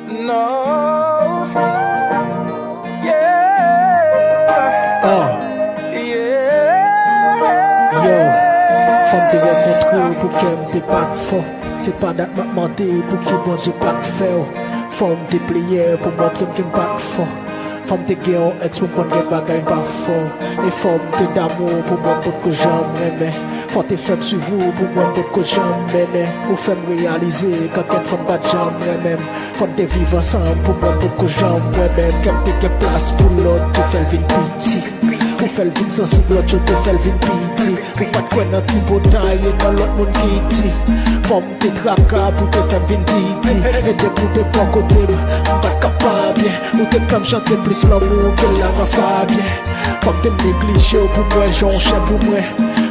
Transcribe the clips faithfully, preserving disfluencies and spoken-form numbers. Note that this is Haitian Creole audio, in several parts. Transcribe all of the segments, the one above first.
No. Yeah. Ah. Yeah. Yo, fò m te rankontre w pou kè m te pa t fò. Se pa dat m ap mande pou ki Bondye pa t fè w. Fò m te pleyè pou montre m ke m pa t fò. Fò m te gen yon èks pou m konn gen bagay m pa fò. E fò m te damou pou mwen potko janm renmen. Fò te fè m swiv ou pou mwen potko janm mennen. Ou fè m reyalize kankèt fanm pa t janm renmen m. Fò n te viv ansanm pou mwen potko janm wè menm. Kè m te gen plas pou lòt, ou fè l vin piti. Ou fè l vin sansib, lòt yo te fè l vin piti. Ou pa t kwè nan tripotay e nan lòt moun ki di. Fò m te traka pou te fè m vin titi. E depi w te bò kote m, m pa t ka pa byen. Ou te fè m chante plis lanmou ke Lava Fabien. Fò m te neglije w pou m wè jan w chè pou mwen.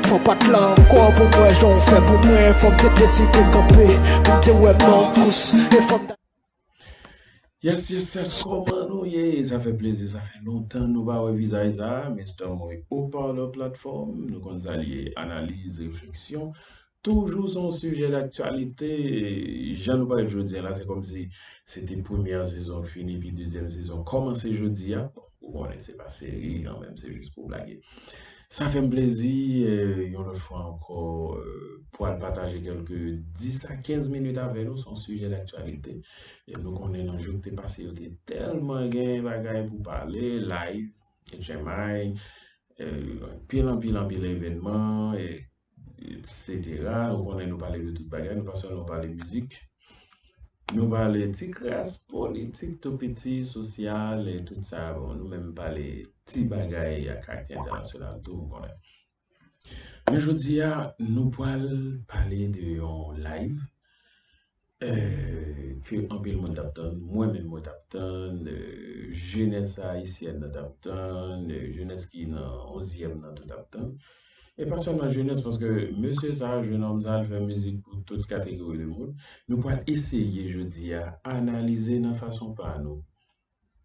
Fò w pa t la ankò pou m wè jan w fè pou mwen. Fò m te deside kanpe pou m te wè m nan kous. E fò m Yes, yes, yes, kòman nou ye? Sa fè plezi, sa fè lontan nou pa wè vizaj sa. Mister Moy Opalè Platfòm, nou konn sa l ye, analiz, refleksyon, toujou se yon sijè daktyalite. Jan nou parèt jodi a la, se kòmsi se te premyè sezon k fini, epi dezyèm sezon kòmanse jodi a. Bon, ou konnen se pa seri, kanmenm, se jis pou blage. Sa fè m plezi, eh, yon lòt fwa ankò, eh, pou al pataje kèlke dis a kenz minit avè nou, se yon sijè daktyalite. E nou konnen nan jou k te pase yo te tèlman gen bagay pou pale, live, H M I, eh, anpil, anpil, anpil evènman, e, etsetera. Nou konnen nou pale de tout bagay, nou pa sèlman pale mizik. Nou pale ti kras politik tou piti, sosyal, e tout sa. Bon, nou menm pale ti bagay a karaktè entènasyonal tou, ou konnen. Men jodi a, nou pral pale de yon live, eh, ke anpil moun t ap tann, mwen menm mwen t ap tann, eh, jenès ayisyèn nan t ap tann, eh, jenès ki nan onzyèm nan tou t ap tann. E pa sèlman jenès, paske mesye sa, jenòm sa, l fè mizik pou tout kategori lemonn. Nou pral eseye jodi a analize nan fason pa nou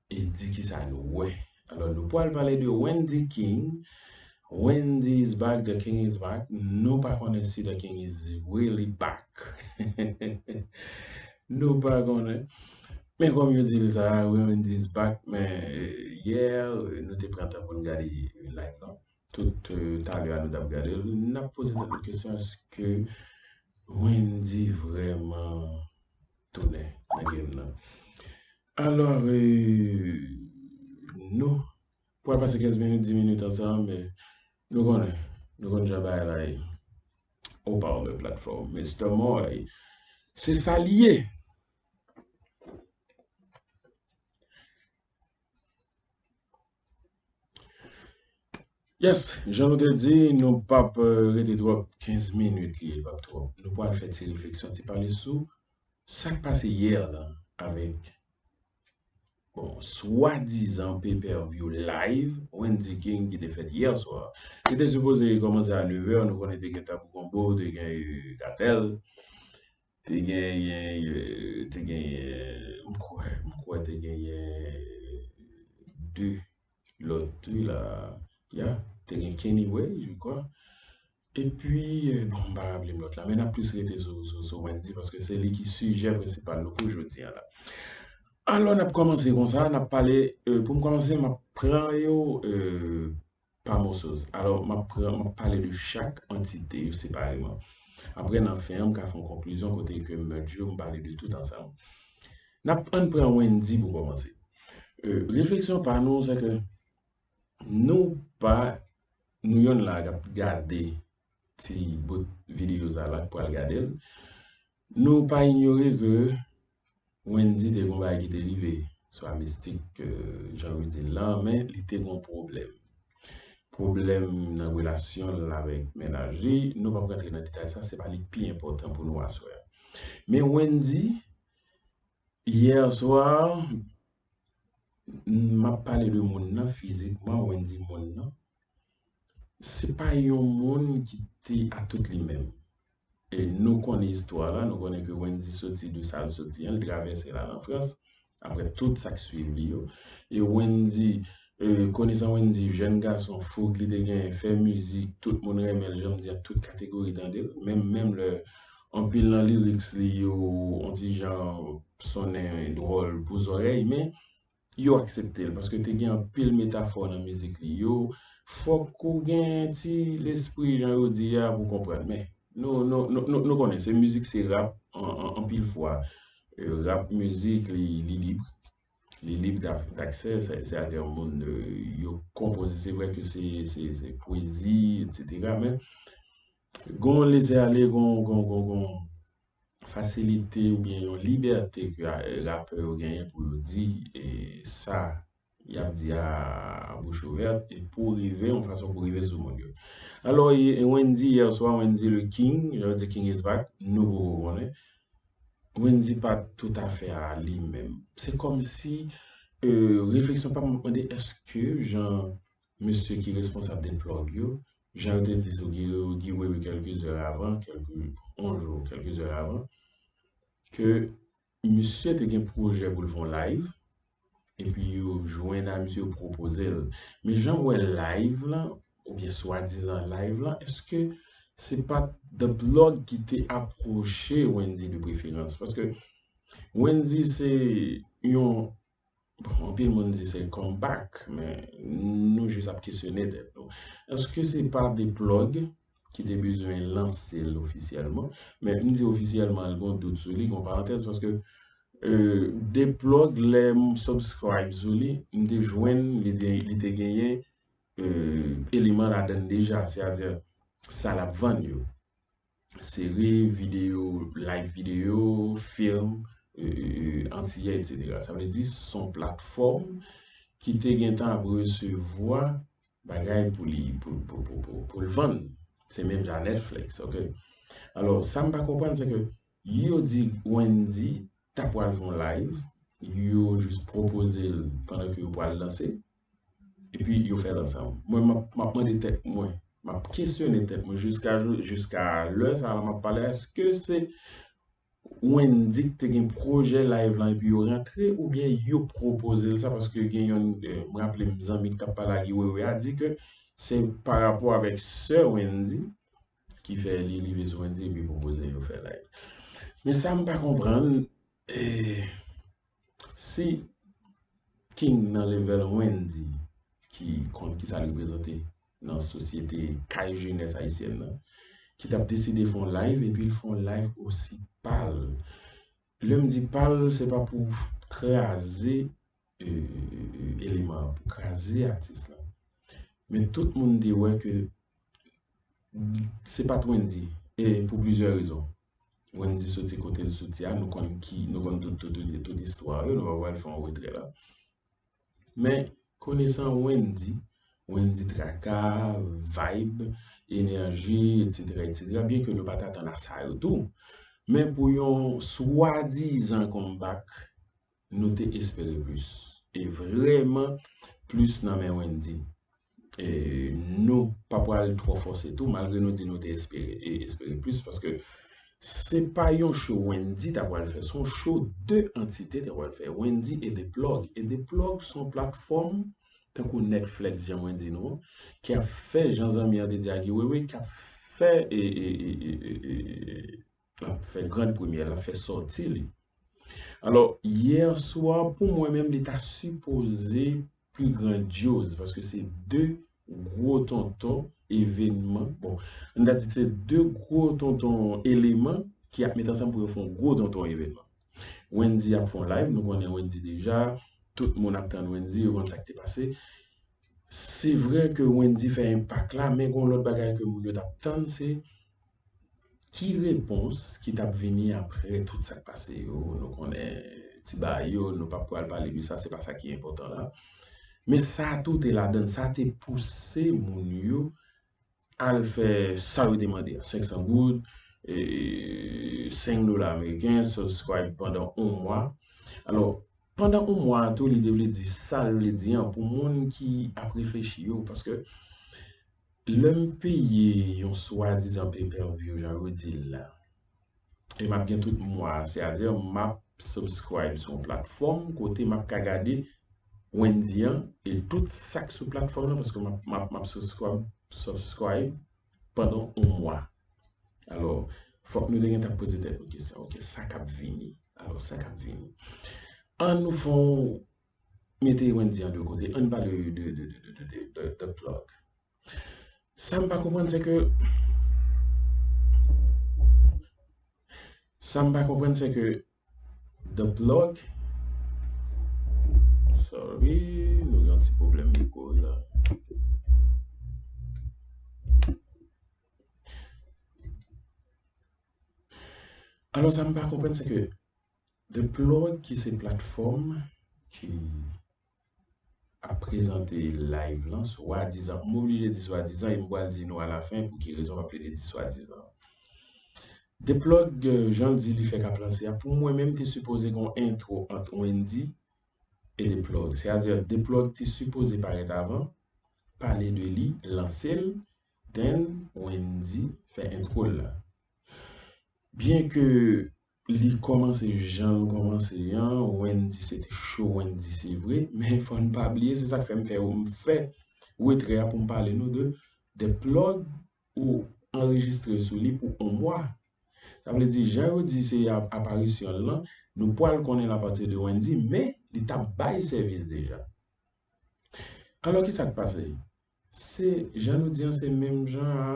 e di kisa nou wè. Alò, nou pral pale de Wendy King. Wendy is back, the king is back. Nou pa konnen si the king is really back. Nou pa konnen. Men kòm yo di l sa, Wendy is back, men, eh, yè, eh, nou te pran tan pou n gade live lan. Tout, eh, talè a nou t ap gade l, n ap poze tèt nou kesyon, èske Wendy vrèman tounen nan game nan? Alò, eh, nou pral pase kenz minit, dis minit ansanm, men nou konnen, nou konn jan bagay la ye. Opalè Platfòm, Mister Moy, se sa l ye. Yes, jan nou te di, nou p ap, eh, rete twòp, kenz minit li ye, l p ap twòp. Nou pral fè ti refleksyon, ti pale sou sa k pase yè lan avèk, bon, swadizan pay-per-view live Wendy King ki te fèt yè swa. Li te sipoze kòmanse a nevè, nou konnen te gen Tabou Combo, te gen, eh, Katèl, te genyen, eh, te genyen, m kwè, m kwè te genyen de lòt tou la, ya, te gen Kenny Way, je crois. Epi, eh, bon, m pa raple m lòt la, men n ap plis rete sou, sou, sou Wendy, paske se li ki sijè prensipal nou pou jodi a la. Alò, n ap kòmanse konsa, n ap pale, eh, pou m kòmanse, m ap pran yo, eh, pa moso. Alò, m ap pran, m ap pale de chak antite yo separeman. Apre, nan fen an, m ka fè yon konklizyon kote ke m mèt yo, m pale de tout ansanm. N ap, ann pran Wendy pou kòmanse. Eh, refleksyon pa nou, se ke nou pa, nou yonn la k ap gade ti bout videyo sa la k pral gade l. Nou pa inyore ke Wendy te gon bagay ki te rive, swa mistik, eh, jan yo di l lan, men li te gon pwoblèm. Pwoblèm nan relasyon l avèk mennaj li, nou p ap rantre nan detay sa, se pa li k pi enpòtan pou nou aswè a. Men Wendy, yè swa, m ap pale de moun nan fizikman, Wendy moun nan. Se pa yon moun ki te a tout li menm. E nou konnen istwa la, nou konnen ke Wendy soti de sa l soti an, li travèse l al an Frans, apre tout sa k swiv li yo. E Wendy, eh, konesan Wendy, jèn gason, foug li te genyen, fè mizik, tout moun renmen l, jan m di a, tout kategori tande l. Menm, menm lè anpil nan lyrics li yo, on ti jan sonnen dwòl pou zòrèy, men yo aksepte l, paske te gen anpil metafò nan mizik li yo. Fòk ou gen ti lespri, jan yo di a, pou konprann. Men, nou, nou, nou, nou, nou konnen, se mizik, se rap, an, an, anpil fwa. Euh, rap mizik, li, li lib. Li lib d'a-, d'aksè, se, sètadi moun, euh, yo konpoze, se vre ke se, se, se pwezi, etsetera, men gon lese ale, gon, gon, gon, gon fasilite oubyen yon libète ke a-, rapè yo genyen pou yo di, e, sa y ap di a, a bouch ouvè, e pou rive, yon fason pou rive sou moun yo. Alò, e, e Wendy, yè swa, Wendy le King, jan yo di King is back, nou poko konnen. Wendy pa toutafè a li menm. Se kòmsi, euh, refleksyon pa m ap mande, èske jan mesye ki responsab de plug yo, jan yo te di sou Guy, Guy Wewe kèlke zè avan, kèlke, on jou, kèlke zè avan, ke misye te gen pwojè pou l fè yon live, epi yo jwenn a misye, yo pwopoze l. Men jan m wè live lan, oubyen swadizan live lan, èske se pa The Plug ki te apwoche Wendy de preferans? Paske Wendy se yon, bon, anpil moun di se comeback, men nou jis ap kesyone tèt nou. Èske se pa The Plug ki te bezwen lanse l ofisyèlman? Men m di ofisyèlman, gon dout sou li, gon parantèz, paske, euh, The Plug, lè m subscribe sou li, m te jwenn li te, li te genyen, euh, eleman ladan l deja, sètadi sa l ap vann yo. Seri, videyo, live videyo, fim, euh, euh, antiyè, etsetera. Sa vle di, se yon platfòm ki te gentan ap resevwa bagay pou li, pou, pou, pou, pou, pou l vann. Se menm jan Netflix, ok? Alò, sa m pa konprann, se ke yo di Wendy ta pral fè yon live, yo jis pwopoze l pandan ke yo pral lanse, epi yo fè l ansanm. Mwen, m ap, m ap mande tèt mwen, m ap kesyone tèt mwen jiska jou, jiska lè sa a la m ap pale, èske se Wendy ki te gen pwojè live lan epi yo rantre, oubyen yo pwopoze l sa, paske gen yon, eh, m raple m zanmi ki t ap pale ak Guy Wewe a di ke se pa rapò avèk sè Wendy ki fè li rive sou Wendy epi pwopoze yo fè live. Men sa m pa konprann, eh, si King nan level Wendy, ki konn kisa l reprezante nan sosyete kay jenès ayisyèn nan, ki t ap deside fè yon live, epi l fè yon live osi pa l. Lè m di pa l, se pa pou kraze, euh, eleman an, pou kraze atis lan. Men tout moun te wè ke se pa t Wendy, e pou plizyè rezon. Wendy soti kote l soti a, nou konn ki, nou konn tout, tout, tout, tout istwa yo, nou pa pral fè yon retrè la. Men, konesan Wendy, Wendy traka, vibe, enèji, etsetera, etsetera, byen ke nou pa t atann a sa yo tou. Men pou yon swadizan comeback, nou te espere plis. E vrèman, plis nan men Wendy. E nou pa pral twò fòse tou, malgre nou di nou te espere, e espere plis, paske se pa yon show Wendy ta pral fè, se yon show de antite ta pral fè, Wendy e The Plug. E The Plug se yon platfòm, tankou Netflix, jan mwen di nou an, ki ap fè, jan zanmi an te di a Guy Wewe, ki ap fè, e, e, l ap fè grand première, l ap fè sòti li. Alò, yè swa, pou mwen menm, li ta sipoze pli grandyoz, paske se de gwo tonton evenman, bon, n ta di se de gwo tonton eleman ki ap met ansanm pou yo fè yon gwo tonton evenman. Wendy ap fè yon live, nou konnen Wendy deja, tout moun ap tann Wendy, yo konn sa k te pase. Se vre ke Wendy fè enpak la, men gon lòt bagay ke moun yo t ap tann, se ki repons ki t ap vini apre tout sa k pase yo. Nou konnen ti bagay yo, nou p ap pral pale de sa, se pa sa ki enpòtan la. Men sa tou te ladann, sa te pouse moun yo al fè sa yo te mande a, senk san goud, e, senk dola ameriken, subscribe pandan yon mwa. Alò, pandan yon mwa a tou, li te vle di sa l vle di an pou moun ki ap reflechi yo, paske lè m peye yon swadizan pay-per-view, jan yo di l la, e m ap gen tout mwa a, sètadi m ap subscribe sou yon platfòm kote m ap ka gade Wendy an e tout sa k sou platfòm nan, paske m ap, m ap, m ap subscribe, subscribe pandan yon mwa. Alò, Fòk nou te gentan poze tèt nou kesyon, ok, sa k ap vini? Alò, sa k ap vini? An nou fè yon mete Wendyy an de kote, an pale de, de, de, de, de, de, de, de plug. Sa m pa konprann, se ke, sa m pa konprann, se ke The Plug, sorry, nou gen yon ti pwoblèm mikwo la. Alò, sa m pa konprann, se ke The Plug, ki se platfòm ki ap prezante live lan, swadizan, m oblije di swadizan, e m pral di nou alafen pou ki rezon m ap plede di swadizan. The Plug, euh, jan l di li fèk ap lanse a, pou mwen menm, te sipoze gen yon entwo ant Wendyy e The Plug. Sètadi, The Plug te sipoze parèt avan, pale de li, lanse l, then Wendyy fè entwo l la. Byen ke li kòmanse jan l kòmanse an, Wendyy se te show Wendyy se vre, men fò n pa bliye, se sa k fè m fè, m fè retrè a pou m pale nou de The Plug ou anrejistre sou li pou yon mwa. Sa vle di, jan yo di se ap-, aparisyon l lan, nou pral konnen l apati de Wendyy, men li t ap bay sèvis deja. Alò, ki sa k pase? Se, jan nou di an, se menm jan a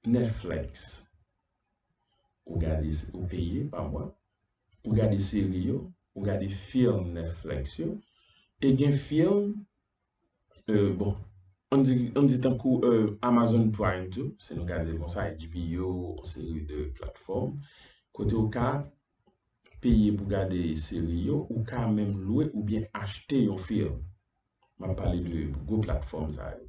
Netflix. Ou gade, ou peye pa mwa, ou gade seri yo, ou gade fim Netflix yo, e gen fim, euh, bon, ann di, ann di tankou, euh, Amazon Prime tou, si nou gade l konsa, H B O, yon seri de platfòm, kote ou ka peye pou gade seri yo, ou ka menm lwe oubyen achte yon fim. M ap pale de gwo platfòm sa yo.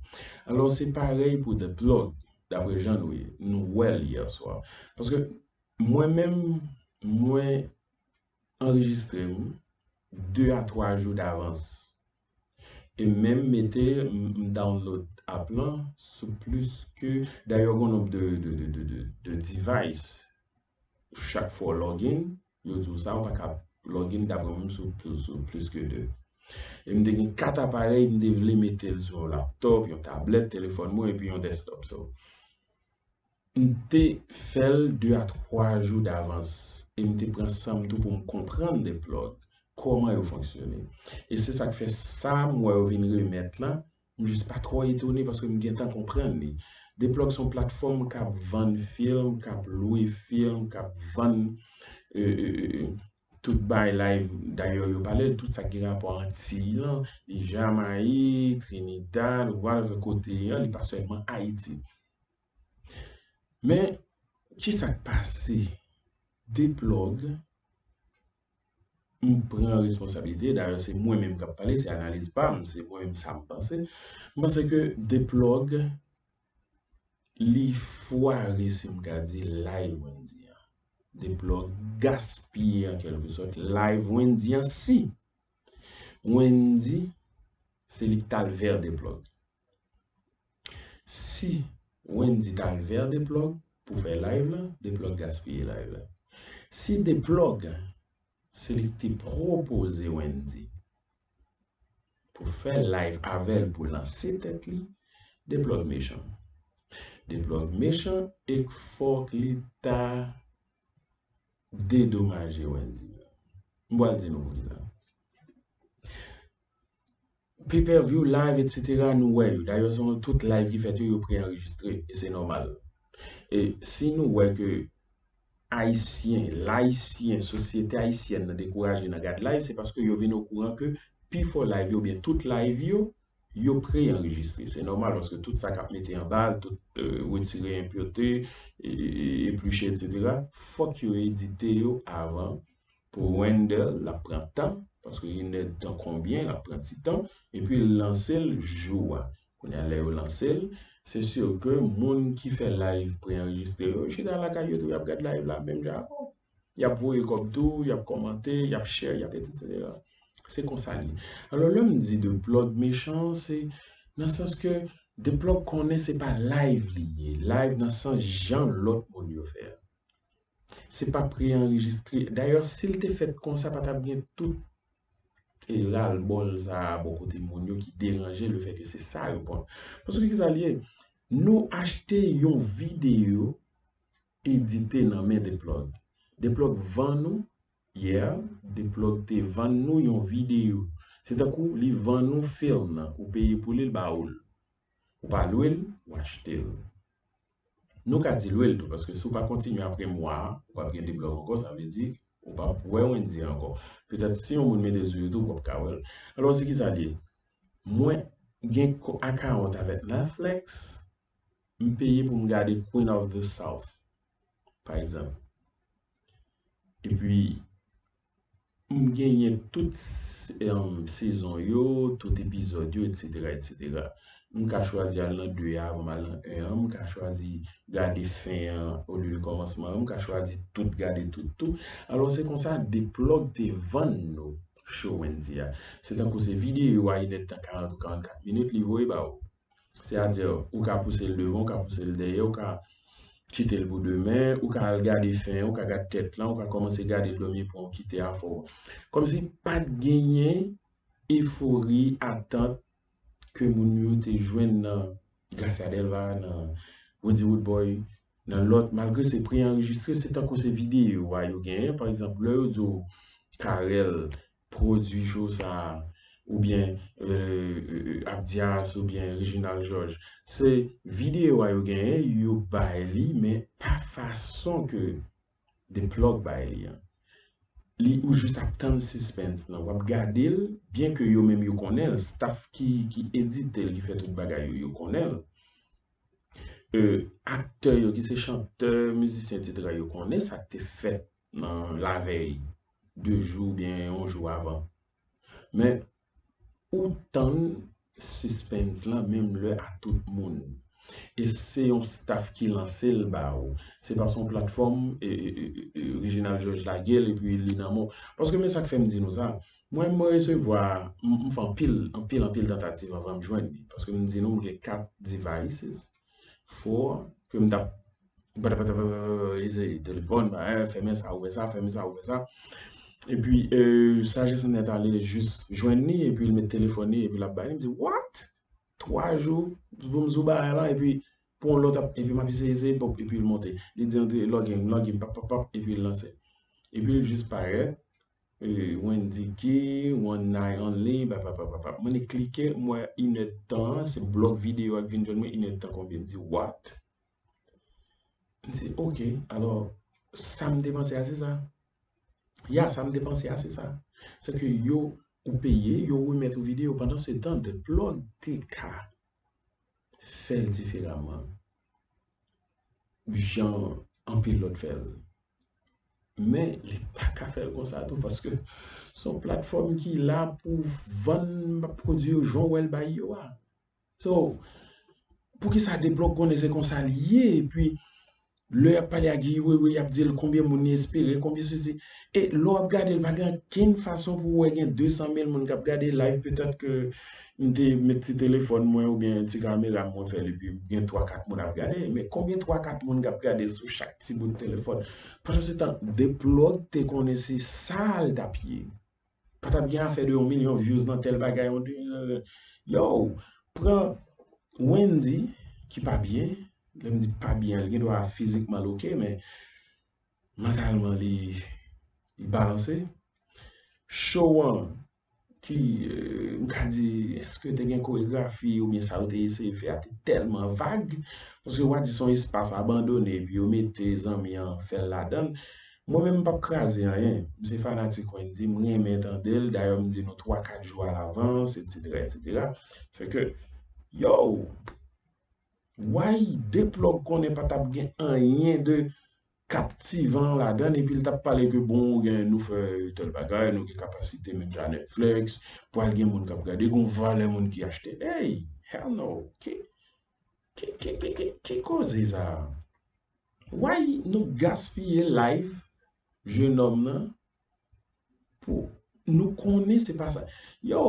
Alò, se parèy pou The Plug, daprè jan nou ye, nou wè l yè swa. Paske mwen menm, mwen anrejistre m de a twa jou davans. E menm mete m, m download app lan sou plis ke, dayè, gon nonb de, de, de, de, de, de device. Chak fwa w login, yo di w sa, ou pa ka login daprè mwen sou, sou, sou plis ke de. E m te gen kat aparèy, m te vle mete l sou yon laptop, yon tablèt, telefòn mwen, epi yon desktop. So, m te fè l de a twa jou davans. E m te pran san m tou pou m konprann The Plug, kòman yo fonksyone. E se sa k fè sa m wè yo vin remèt la, m jis pa twò etone paske m gentan konprann li. The Plug se yon platfòm k ap vann fim, k ap lwe fim, k ap vann, euh, euh, euh, tout bay live. Dayè, yo pale de tout sa ki gen rapò Antiy lan, li Jamayik, Trinidad, whatever kote an, li pa sèlman Ayiti. Men, ki sa k pase? The Plug, m pran responsablite, dayè, se mwen menm k ap pale, se analiz pa m, se mwen menm sa m panse. M panse ke The Plug, li fware, si m ka di, live Wendyy an. The Plug gaspiye, an kèlke sòt, live Wendyy an, si Wendyy, se li k t al vè The Plug. Si Wendyy t al vè The Plug pou fè live la, The Plug gaspiye live la. Si The Plug, se li ki te pwopoze Wendyy pou fè live avè l, pou lanse tèt li, The Plug mechan. The Plug mechan e k fòk li ta dedomaje Wendyy. M pral di nou poukisa. Pay-per-view, live, et cetera, nou wè yo. Dayè, se tout live ki fèt yo, yo pre-anrejistre, e se nòmal. E si nou wè ke Ayisyen, Layisyen, sosyete ayisyèn nan dekouraje nan gad live, se paske yo vin okouran ke pifò live yo, oubyen tout live yo, yo pre-anrejistre. Se nòmal, paske tout sa k ap mete anba l, tout, euh, retire enpirte, e, e, epliche, et cetera, fòk yo edite yo avan pou render, l ap pran tan, paske inèdtan konbyen, l ap pran ti tan, epi l lanse l jou a. Kounye a, lè yo lanse l, se si ke moun ki fè live pre-anrejistre yo, yo chita lakay yo tou, y ap gad live la menm jan avè w. Y ap voye kòb tou, y ap kòmante, y ap share, y ap et cetera. Se konsa l ye. Alò, lè m di The Plug mechan, se nan sans ke The Plug konnen se pa live li ye. Live nan sans jan lòt moun yo fè a. Se pa pre-anrejistre. Dayè, si l te fèt konsa, pa t ap gen tout, e, ras-l-bol sa a bò kote moun yo ki deranje lefètke se sa yo pran. Paske kisa l ye? Nou achte yon videyo edite nan men The Plug. The Plug vann nou, yeah, The Plug te vann nou yon videyo. Se tankou li vann nou film nan, ou peye pou li, l ba ou l. Ou pa lwe l, ou achte l. Nou ka di lwe l tou, paske si w pa kontinye apre mwa a, ou p ap gen The Plug ankò, sa vle di ou p ap wè Wendyy ankò. Petèt si yon moun mete l sou YouTube, w ap ka wè l. Alò, se kisa l ye? Mwen gen account avèk Netflix, m peye pou m gade Queen of the South, pa egzanp. Epi, m genyen tout sezon yo, tout epizòd yo, etsetera, etsetera. M ka chwazi al nan de a avan m al nan en an, m ka chwazi gade fen an olye de kòmansman an, m ka chwazi tout gade tout tou. Alò, se konsa The Plug te vann nou show Wendyy a. Se tankou se videyo a inèdtan karant ou karannkat minit li voye ba ou. Sètadi, ou ka pouse l devan, ou ka pouse l dèyè, ou ka kite l pou demen, ou ka al gade fen, ou ka gade tèt lan, ou ka kòmanse gade l dòmi pran ou kite afè w. Kòmsi pa t genyen efori, atant ke moun yo te jwenn nan Gracia Delva, nan Wendyy Roodboy, nan lòt, malgre se pre-anrejistre, se tankou se videyo a yo genyen. Pa egzanp, lè yo di w Carel pwodui show sa a, oubyen Abdias, oubyen Reginald Georges. Se videyo a yo genyen, yo bay li, men pa fason ke The Plug bay li an. Li, ou jis ap tann suspense lan, w ap gade l, byen ke yo menm yo konnen l, staff ki, ki edite l, ki fè tout bagay yo, yo konnen l. Aktè yo ki se chantè, mizisyen, etsetera, yo konnen sa k te fèt nan lavèy, de jou oubyen yon jou avan. Men, ou tann suspense lan menm lè a tout moun. E se yon staff ki lanse l ba ou. Se pa sou yon platfòm, e, e, e, e, Reginald Georges lage l epi li nan men w. Paske men sa k fè m di nou sa. Mwen, mwen resevwa, m, m fè anpil, anpil, anpil tantativ anvan m jwenn li. Paske m di nou, m gen kat devices, four, ke m t ap eseye telefòn, fèmen sa, ouvè sa, fèmen sa, ouvè sa. Epi, sa jis nèt ale jis jwenn li, epi l met telefòn li, epi l ap bay li, m di, "What?" Twa jou pou m sou bagay la, epi pou yon lòt ap, epi m ap eseye, eseye, pòp, epi l monte. Li di, "Antre, login, login," pap, pap, pap, epi l lanse. Epi l jis parèt, Wendyy Key, One Night Only, papapapapap. Mwen li klike, m wè inèdtan, se blòk videyo a k vin jwenn mwen, inèdtan konbyen? M di, "What?" M di, "Ok, alò, sa m te panse a, se sa." Ya, sa m te panse a, se sa. Se ke yo, ou peye, yo remèt ou videyo. Pandan se tan, The Plug te ka fè l diferaman. Jan anpil lòt fè l. Men, li pa ka fè l konsa tou, paske se yon platfòm ki la pou vann pwodui yo jan w wè l bay yo a. So, poukisa The Plug konnen se konsa li ye, epi lè y ap pale ak Guy Wewe, y ap di l konbyen moun li espere, konbyen sesi. E lè w ap gade l, pa gen okenn fason pou w wè gen de san mil moun k ap gade live, petèt ke m te met ti telefòn mwen oubyen ti kamera m mwen fè l epi gen twa kat moun ap gade. Men konbyen twa kat moun k ap gade l sou chak ti bout telefòn? Pandan se tan, The Plug te konnen se sa l t ap ye. Pa t ap gen afè de yon milyon views nan tèl bagay, yon de, yo, pran Wendyy, ki pa byen, lè m di pa byen, li gen dwa fizikman l oke, men mantalman li, li balanse. Show an, ki, eh, m ka di, èske te gen koregrafi oubyen sa yo te eseye fè a te tèlman vag, paske w a di se yon espas abandone, epi yo mete zanmi an fè l ladan l. Mwen menm, m p ap kraze anyen. M se fanatik Wendyy, m renmen tande l. Dayè, m di nou twa, kat jou alavans, etsetera, etsetera. Se ke, yo, why The Plug konnen pa t ap gen anyen de kaptivan ladan l, epi l t ap pale ke, bon, gen, nou fè tèl bagay, nou gen kapasite menm jan Netflix, pral gen moun k ap gade, gon valè moun ki achte. Hey, hell no. Ki, ki, ki, ki, ki, ki koze sa a? Why nou gaspiye life jenòm nan pou nou konnen se pa sa. Yo,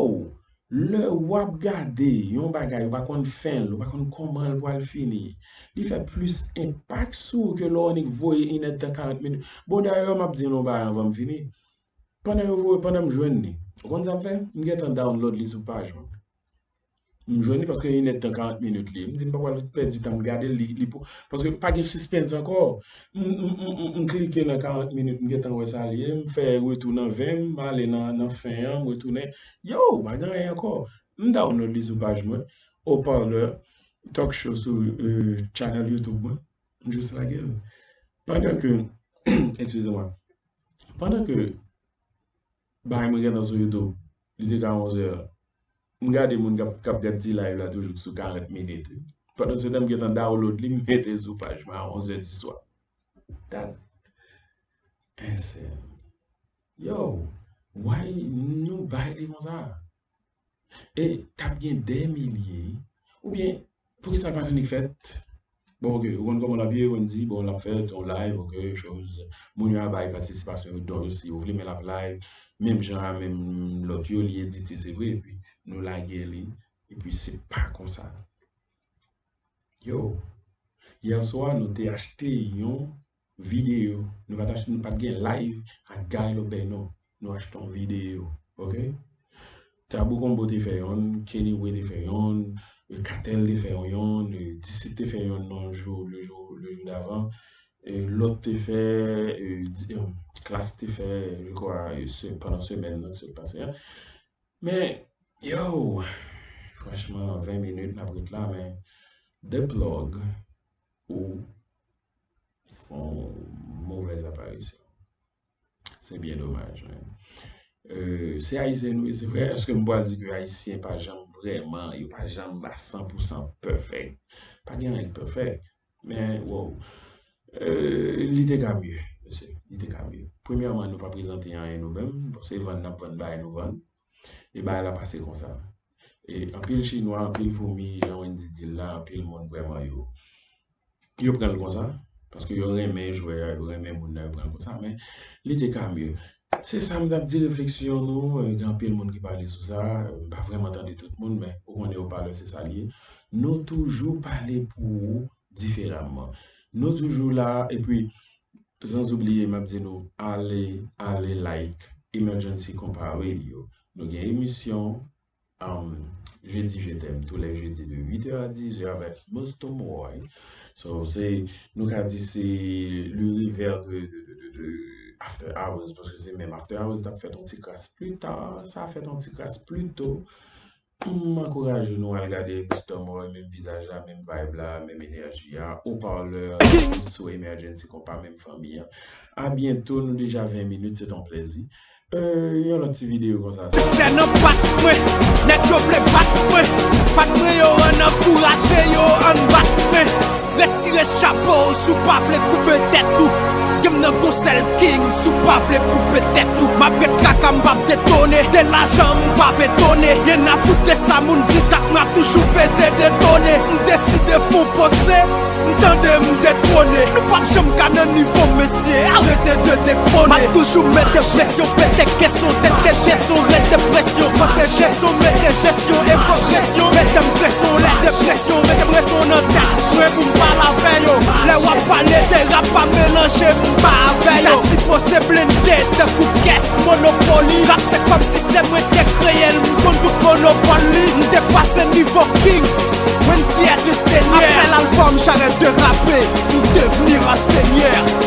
lè w ap gade yon bagay, ou pa konn fen l, ou pa konn kòman l pral fini, li fè plis enpak sou ou ke lè w annik voye inèdtan karant minit. Bon, dayè, m ap di nou yon bagay anvan m fini. Pandan yo voye, pandan m jwenn li, ou konn sa m fè? M gentan download li sou paj mwen. M jwenn li paske inèdtan karant minit li ye. M di m pa pral pèdi tan m gade l, li, li pou, paske pa gen sispens ankò. M, m, m, m, m klike nan karant minit, m gentan wè sa li ye. M fè retou nan ven, m ale nan, nan fen an, m retounen. Yo, pa gen anyen ankò. M download li sou paj mwen, Haut-Parleur, talk show sou, euh, channel YouTube mwen. M jis lage l. Pandan ke, excusez-moi, pandan ke bagay mwen gentan sou YouTube, li te ka onzè. M gade moun k ap, k ap gad ti live la toujou sou karant minit. Pandan se tan, m gentan download li, m mete sou paj mwen a onzè di swa. That's insane. Yo, why nou bay li konsa? E t ap gen dè milye, oubyen, poukisa l pa t annik fèt? Bon, ok, ou konn kòman l ap ye, ou konn di, bon, l ap fèt, on live, ok, choz. Moun yo a bay patisipasyon yo, don yo, si yo vle, men l ap live, menm jan a, menm lòt yo, li edite, se vre, epi nou lage li, epi se pa konsa. Yo, yè swa, nou te achte yon videyo. Nou pa t ach-, nou pa t gen live ak Guy Lobey, non. Nou achte yon videyo, ok? Tabou Combo te fè yonn, Kenny Way te fè yonn, euh, Katel te fè yon yonn, euh, Disip te fè yonn nan jou, le jou, le jou davan. Euh, lòt te fè, euh, di-, euh, Klass te fè, je crois, euh, se, pandan semèn nan ki sot pase a. Men, yo, franchman, ven minit n ap ret la, men The Plug ou fè yon movèz aparisyon. Se byen domaj, men. Euh, se Ayisyen nou ye, se vre. Èske m pral di ke Ayisyen pa janm vrèman, yo pa janm a san pou san pèfèk? Pa gen anyen k pèfèk. Men, wow. Euh, li te ka mye, mesye. Li te ka mye. Premyèman, nou pa prezante anyen nou menm. Bon, se vann n ap vann bagay nou vann. E bagay la pase konsa. E anpil chinwa, anpil foumi, jan Wendy di l la, anpil moun vrèman yo, yo pran l konsa. Paske yo renmen jwè a, yo renmen moun nan, yo pran l konsa. Men, li te ka mye. Se sa m t ap di, refleksyon nou, euh, gen anpil moun ki pale sou sa, m pa vrèman tande tout moun, men ou konnen yo pale, se sa l ye. Nou toujou pale pou ou diferaman. Nou toujou la, epi, san oubliye, m ap di nou, ale, ale like Emergency Konpa Radio. Nou gen emisyon, um, Jeudi Je t'aime, tous les jeudis de huit heures à dix heures avec Moustoum Roy. So, se, nou ka di se le revers de, de, de, de, de After Hours, paske se menm After Hours t ap fèt yon ti kras pli ta, sa fèt yon ti kras pli to. M ankouraje nou al gade Moustoum Roy, menm vizaj la, menm vibe la, menm enèji a, Haut-Parleur, sou Emergency Konpa, menm fanmi an. A byento, nou deja ven minit, se t on plèzi. Euh, yon lòt ti videyo konsa. Siksè nan pat mwen, nèg yo vle bat mwen. Fan mwen yo ann ankouraje yo, ann bat mwen. Retire chapo w si w pa vle koupe tèt ou. Game nan gon sèl king, si w pa vle koupe tèt ou. M ap ret kaka, m p ap detone. De lajan, m p ap etone. Yen a fout de sa moun di, kat mwa toujou peze detone. M deside fon pose, m tande m detwone. Nou p ap janm ka nan nivo m, mesye, arete de depone. M ap toujou mete presyon, pete kesyon, tete kesyon, rete presyon. Mete jesyon, mete jesyon, e pwogresyon. Mete m presyon, lè depresyon, mete presyon nan tèt mwen pou m pale avè yo. Lè w ap pale de rap pa melanje m pa avè yo. M ta sipoze blende tankou kès Monopoly. Rap se kòm si se mwen te kreye l, m konn tout monopòl li. M depase nivo king, Wendy est le seigneur. Apre lalbòm, j'arrête de rapper pour devenir un seigneur.